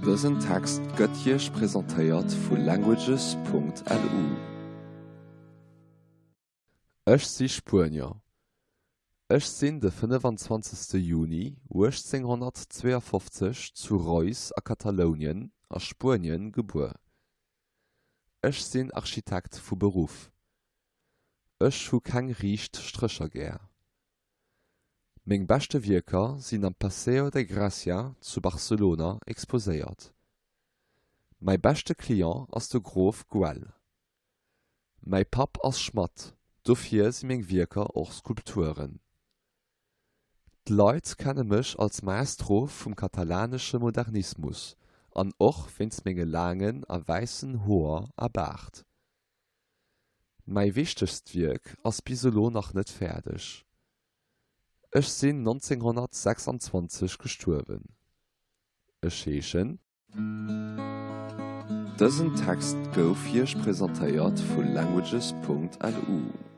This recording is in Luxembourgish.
Dësen Text gëtt Iech presentéiert vu languages.lu. Ech si Spuenier. Ech sinn de 25. Juni 1852 zu Reus a Katalounien a Spuenien gebuer. Ech sinn Architekt vu Beruff. Ech hu keng riicht Strécher gär. Meng beschte Wierker sinn am Paseo de Gracia zu Barcelona exposéiert. Mäi beschte Client ass de Grof Güell. Mäi Papp ass Schmadd, dofir si meng Wierker och Skulpturen. D'Leit kenne mech als Maestro vum katalanesche Modernismus an och wéinst menge laangen a wäissen Hoer a Baart. Mäi wichtegst Wierk ass bis elo nach net fäerdeg. Ech sinn 1926 gestuerwen. Ech heeschen. Dësen Text gouf Iech presentéiert vu languages.lu.